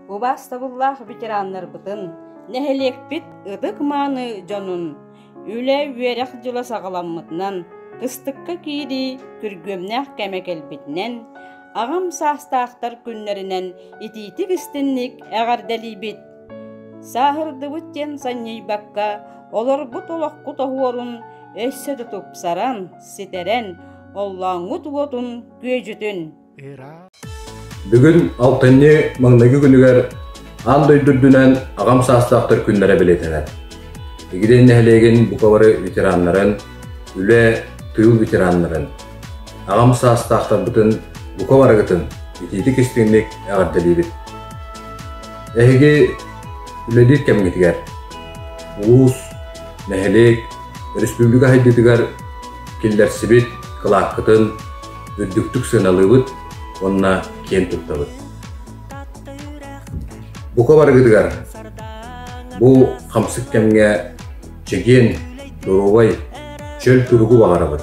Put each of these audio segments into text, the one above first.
Убаастабыллаах ветераннарбытын, нэһилиэкпит ытык-мааны дьонун үлэ-үөрэх дьыла саҕаламмытынан, кыстыкка киирии күргүөмнээх кэмэ кэлбитинэн, аҕам саастаахтар күннэринэн итиитик-истинник эҕэрдэлиибит! Сааһырдыбыт диэн санньыйбакка, олорбут олоххут оһуорун өссө да тупсаран, ситэрэн, оллооҥҥут уотун күөдьүтүн! Бүгүн алтынньы маҥнайгы күнүгэр аан дойду үрдүнэн аҕам саастаахтар күннэрэ бэлиэтэнэр. Игидэй нэһилиэгин бука бары ветераннарын, үлэ, тыыл ветераннарын, аҕам саастаахтарбытын бука барыгытын итиитик-истиҥник эҕэрдэлиибит. Эһиги үлэлиир кэмҥитигэр улуус, нэһилиэк, республика сайдыытыгар киллэрсибит кылааккытын үрдүктүк сыаналыыбыт уонна киэн туттабыт. Бука барыгытыгар бу хамсык кэмҥэ чэгиэн, доруобай, чөл туругу баҕарабыт.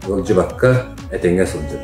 Ыалдьыбакка этэҥҥэ сылдьын.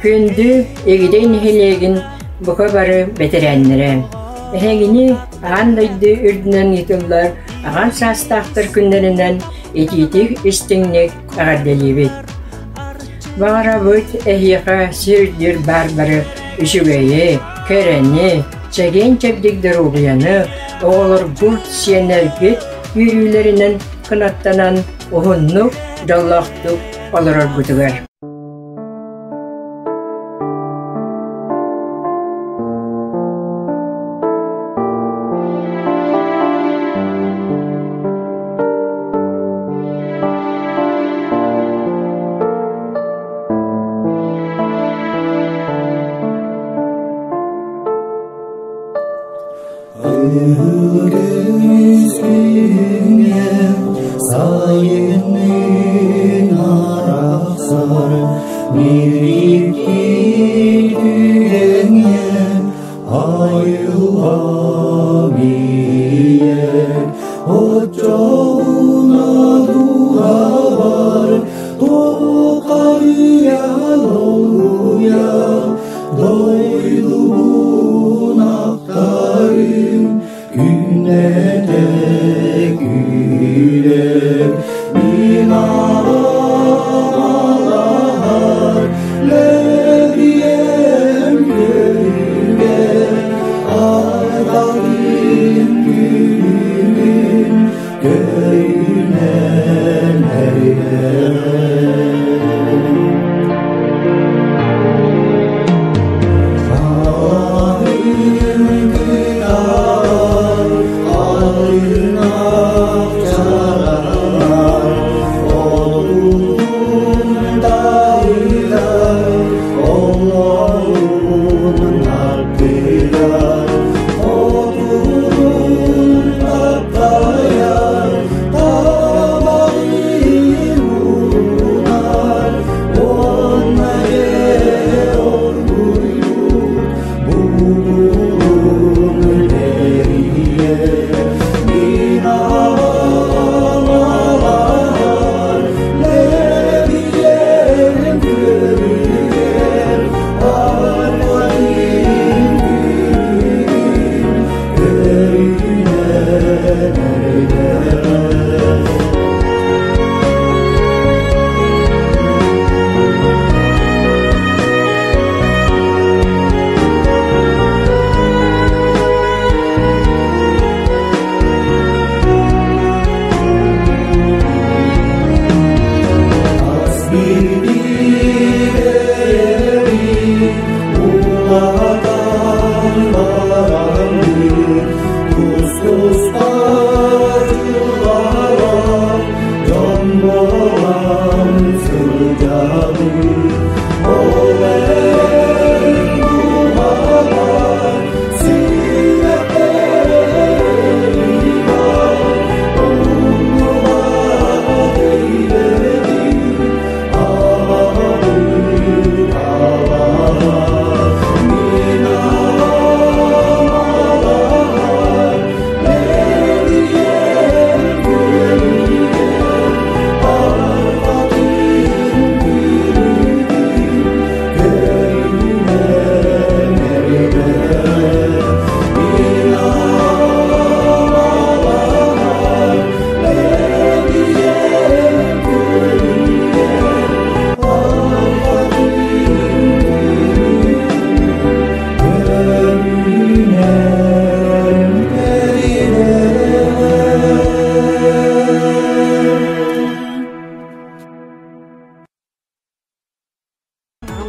Күндү Игидэй нэһилиэгин бука бары бэтэрээннэрэ! Эһигини аан дойду үрдүнэн ыытыллар аҕам саастаахтар күннэринэн итиитик истиҥник эҕэрдэлиибит! Баҕарабыт эһиэхэ сир-дьир баар бары үчүгэйи, кэрэни, чэгиэн-чэбдик доруобуйаны, оҕолоргут, сиэннэргит үөрүүлэринэн кынаттанан уһуннук, дьоллоохтук олороргутугар. Сайынын арахсар.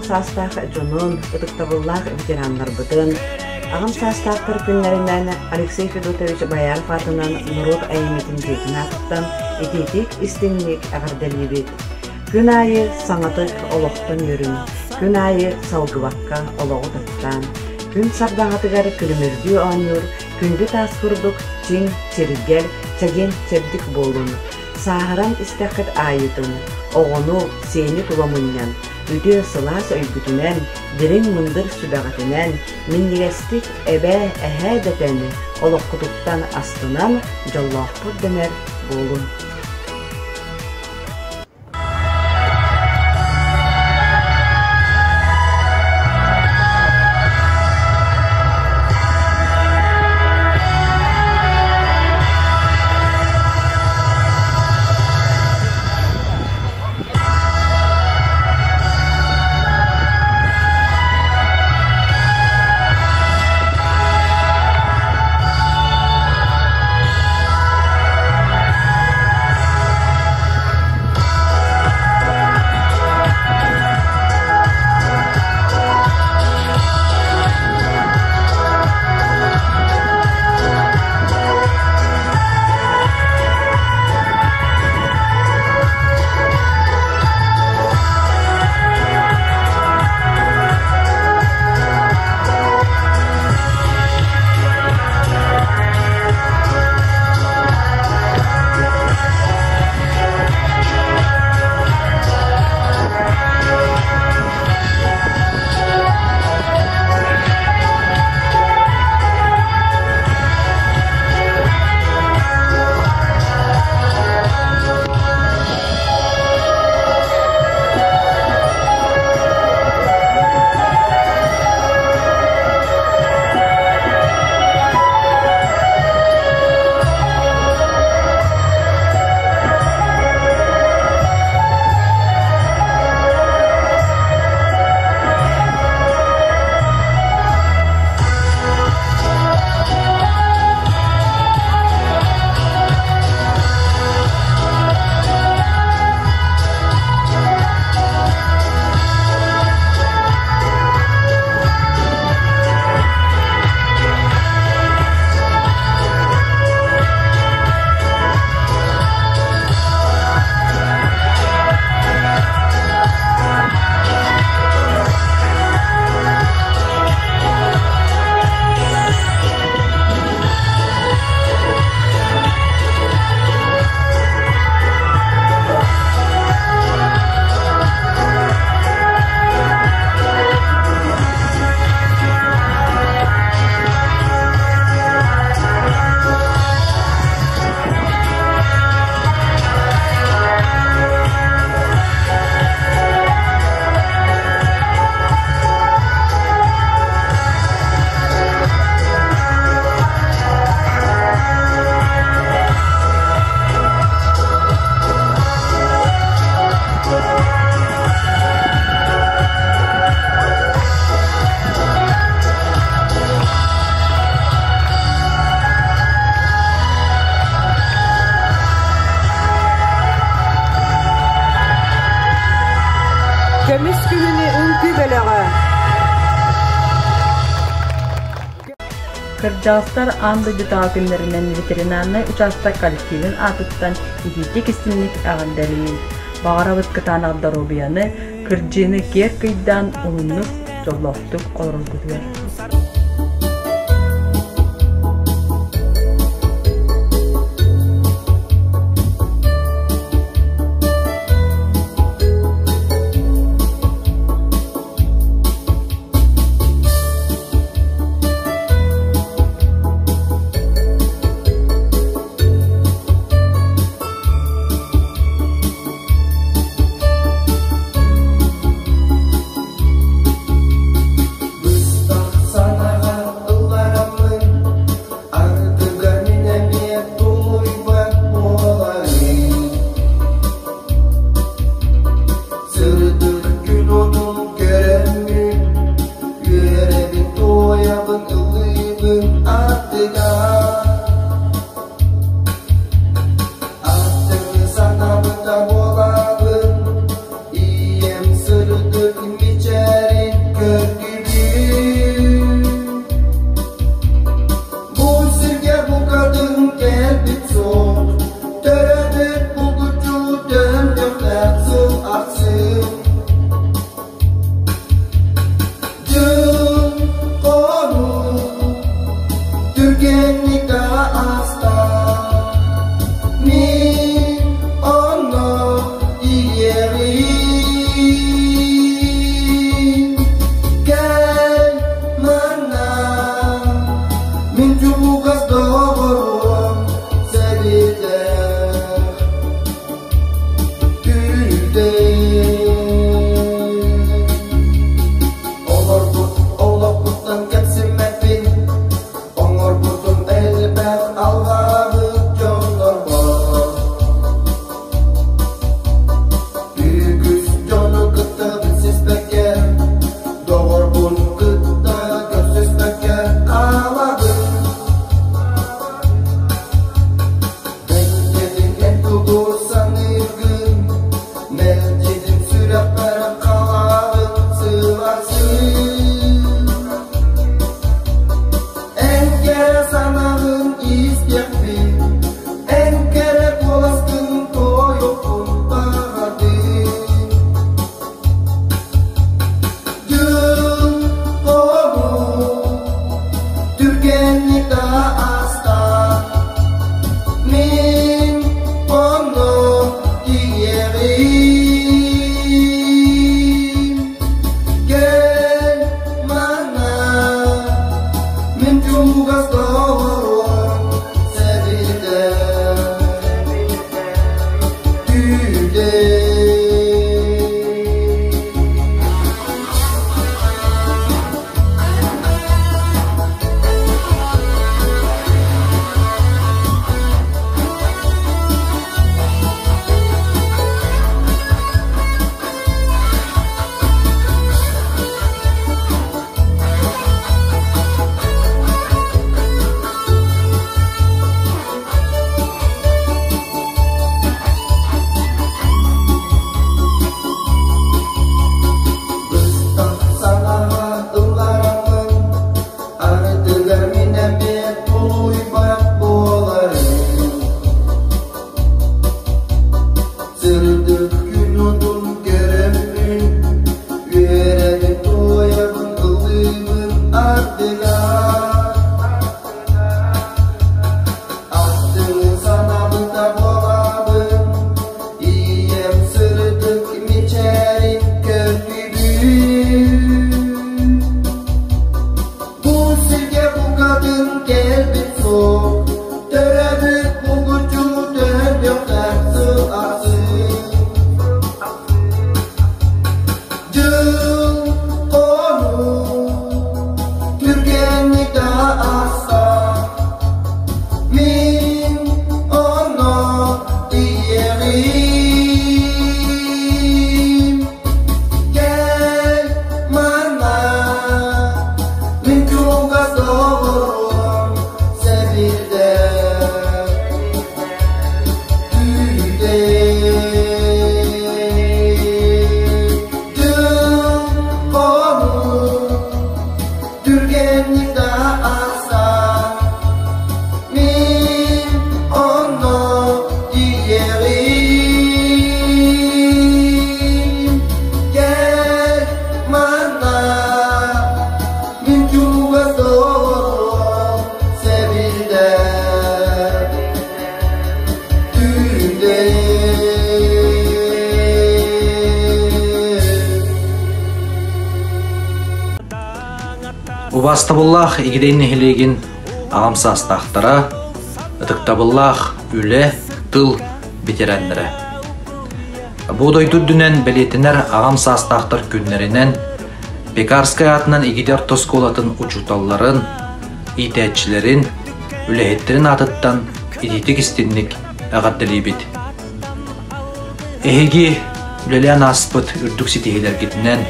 саастаах дьонун, ытыктабыллаах ветераннарбытын, аҕам саастаахтар күннэринэн Алексей Федотович Бояров аатынан норуот айымньытын дьиэтин аатыттан итиитик истиҥник эҕэрдэлиибит. Күн аайы саҥатык олохтон үөрүҥ, күн аайы салгыбакка олоҕу таптаан, күн сардаҥатыгар күлүмүрдүү оонньуур күндү таас курдук чиҥ, чиргэл, чэгиэн чэбдик буолун. Сааһыран истэххит аайытын, оҕону, сиэни тула мунньан, үтүө сылаас өйгүтүнэн, дириҥ мындыр сүбэҕитинэн, минньигэстик эбээ, эһээ дэтэн, олоххутуттан астынан, дьоллоохпут дэнэр буолун. Көмүс күһүнү үҥкүү бөлөҕө. Кырдьаҕастар аан дойдутааҕы күннэринэн ветеринарнай учаастак коллективын аатыттан итиитик истиҥник эҕэрдэлиибин. Баҕарабыт кытаанах доруобуйаны, кырдьыыны киэр кыйдаан уһуннук, дьоллоохтук олороргутугар. Быстах санаа. Убаастабыллаах Игидэй нэһилиэгин аҕам саастаахтара, ытыктабыллаах үлэ, тыл ветераннара. Бу дойду үрдүнэн бэлиэтэнэр аҕам саастаахтар күннэринэн Пекарскай аатынан Игидэ орто оскуолатын учууталларын, иитээччилэрин, үлэһиттэрин аатыттан итиитик истинник эҕэрдэлиибит. Эһиги үлэлээн ааспыт үрдүк ситиһиилэргитинэн,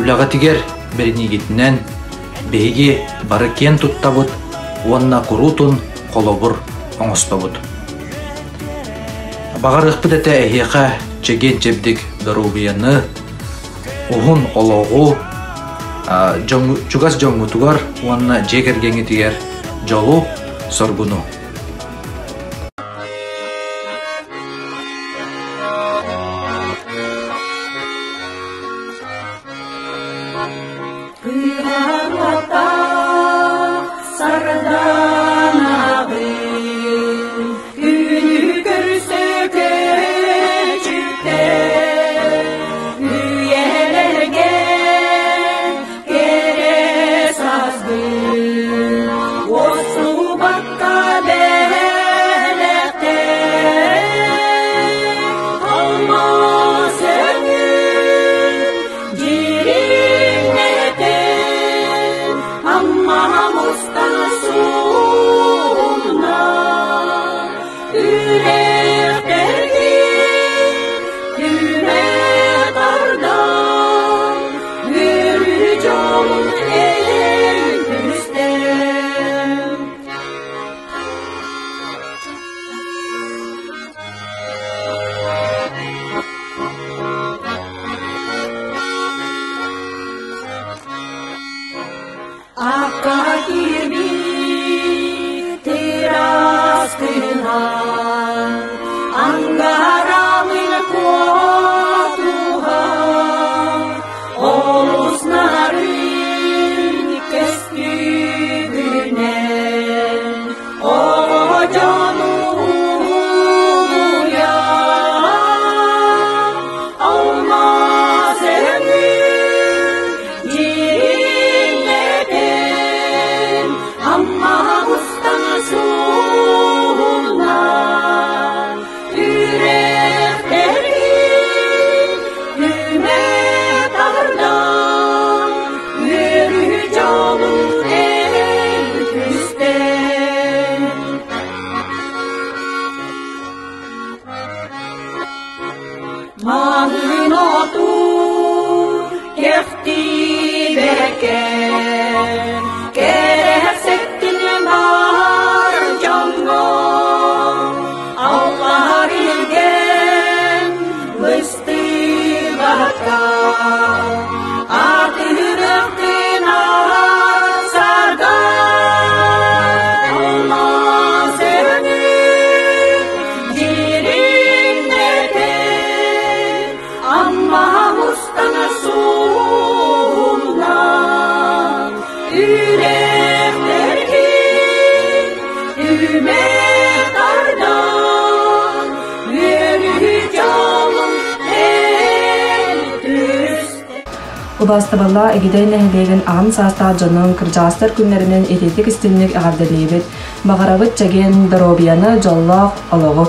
үлэҕитигэр бэриниигитинэн биһиги бары киэн туттабыт уонна куруутун холобур оҥостобут. Баҕарыахпыт этэ эһиэхэ чэгиэн-чэбдик доруобуйаны, уһун олоҕу, чугас дьоҥҥутугар уонна дьиэ кэргэҥҥитигэр дьолу, соргуну. Убаастабаллаах Игидэй нэһилиэгин аҕам саастаах дьонун кырдьаҕастар күннэринэн итиитик истинник эҕэрдэлиибит. Баҕарабыт чэгиэн доруобуйаны, дьоллоох олоҕу!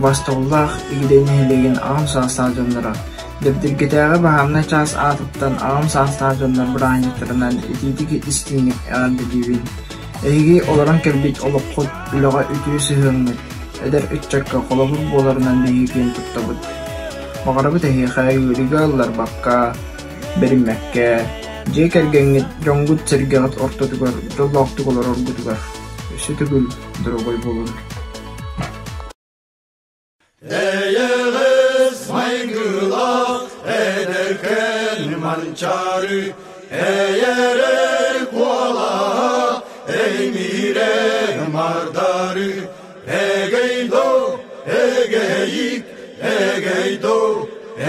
Убаастабыллаах Игидэй нэһилиэгин аҕам саастаах дьонноро, Дэбдиргэтээҕи баһаарынай чаас аатыттан аҕам саастаах дьоннор бырааһынньыктарынан итиитик-истиҥник эҕэрдэлиибин! Эһиги олорон кэлбит олоххут, үлэҕэ үтүө сыһыаҥҥыт, эдэр ыччакка холобур буоларынан биһиги киэн туттабыт. Баҕарабыт эһиэхэ ыарыыга ылларбакка, бэриммэккэ, дьиэ кэргэҥҥит, дьоҥҥут-сэргэҕит ортотугар дьоллоохтук олороргутугар өссө төгүл доруобай буолун! Эйэҕэс майгылаах эдэркээн Манчаары, эйэрэр куолаһа эймиирэ мардары, эгэй-доо, эгэйик, эгэй-доо,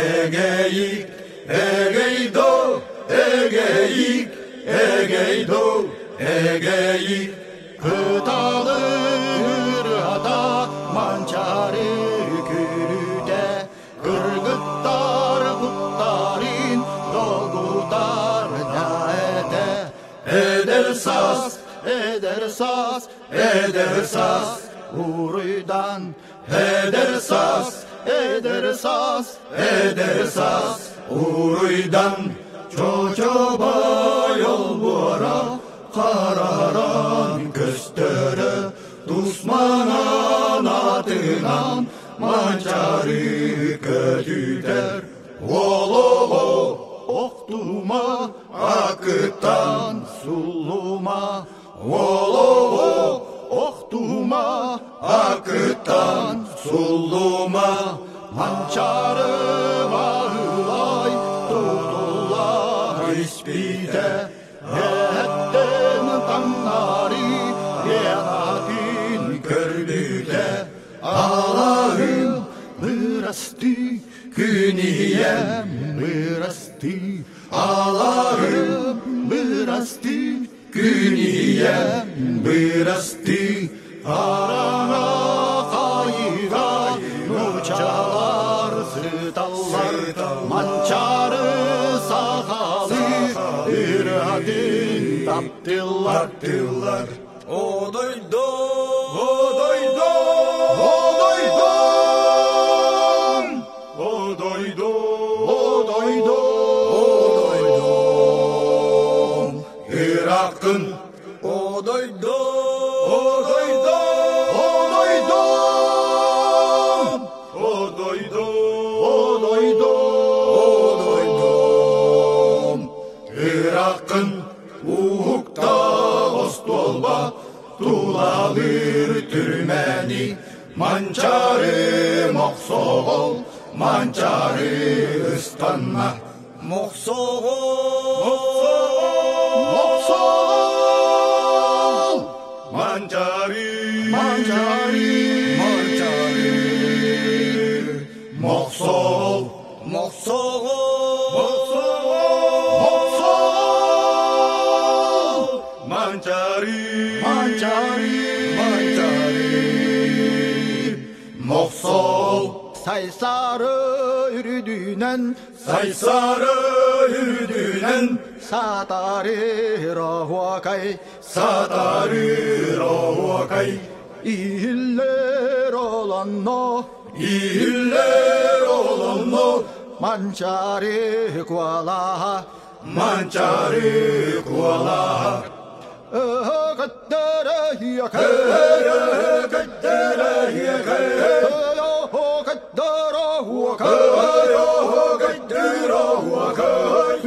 эгэйик, эгэй-доо, эгэйик, эгэй-доо, эгэйик. Кыталык ырыата Манчаары күлүүтэ Кыргыттар куттарын долгутар да этэ Эдэр саас, эдэр саас, эдэр саас Уруйдан эдэр саас, эдэр саас, эдэр саас Уруйдан Чочобой олбуора Хараран көстөрө дусманан атынан Манчары көтүтэр Олоҕо охтума акыттан суллума Олоҕо охтума акыттан суллума Манчары баһылай тутулла испитэ Эһэттэн таҥнары Ленатын көрбүтэ Алаһым бырастыы күн ийэм бырастыы Алаһым бырастыы күн ийэм бырастыы Хараҥа хайыга нууччалар сыталлар Манчаары сахалыы ырыатын таптыыллар тыллар О дойду, о дойду, о дойдум! О дойду, о дойду, о дойдум! Иракын О дойду, о дойду, о дойдум! О дойду, о дойду, о дойдум! Иракын уһукта остуолба тулалыыр түрмэни Манчары мохсоҕол, манчары ыстанна Мохсоҕол, мохсоҕол, Манчаары, Манчаары, Манчаары, Мохсоҕол, мохсоҕол, мохсоҕол, Манчаары, Манчаары, Манчаары, Мохсоҕол. Сайсары үрдүнэн Сайсары үрдүнэн Сатары оһуокай Сатары оһуокай Иһиллэр олонно Иһиллэр олонно Манчаары куолаһа Манчаары куолаһа Көттөрө Көттөрө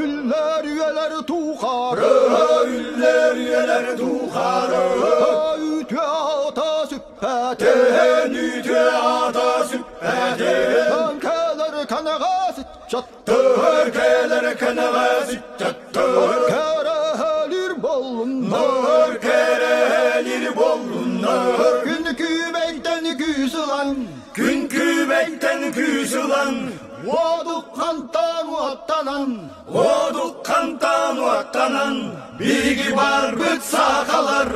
Үллэр үйэлэр тухары Үллэр үйэлэр тухары Үтүө аата сүппэтин Үтүө аата сүппэтин Кэлэр кэнэҕэс ыччаттар Кэлэр кэнэҕэс ыччаттар Кэрэһэлиир буоллуннар Кэрэһэлиир буоллуннар Күн күбэйтэн күүс ылан Күн күбэйтэн күүс ылан Уодук хантан уоттанан Уодук хантан уоттанан Биһиги барбыт сахалар.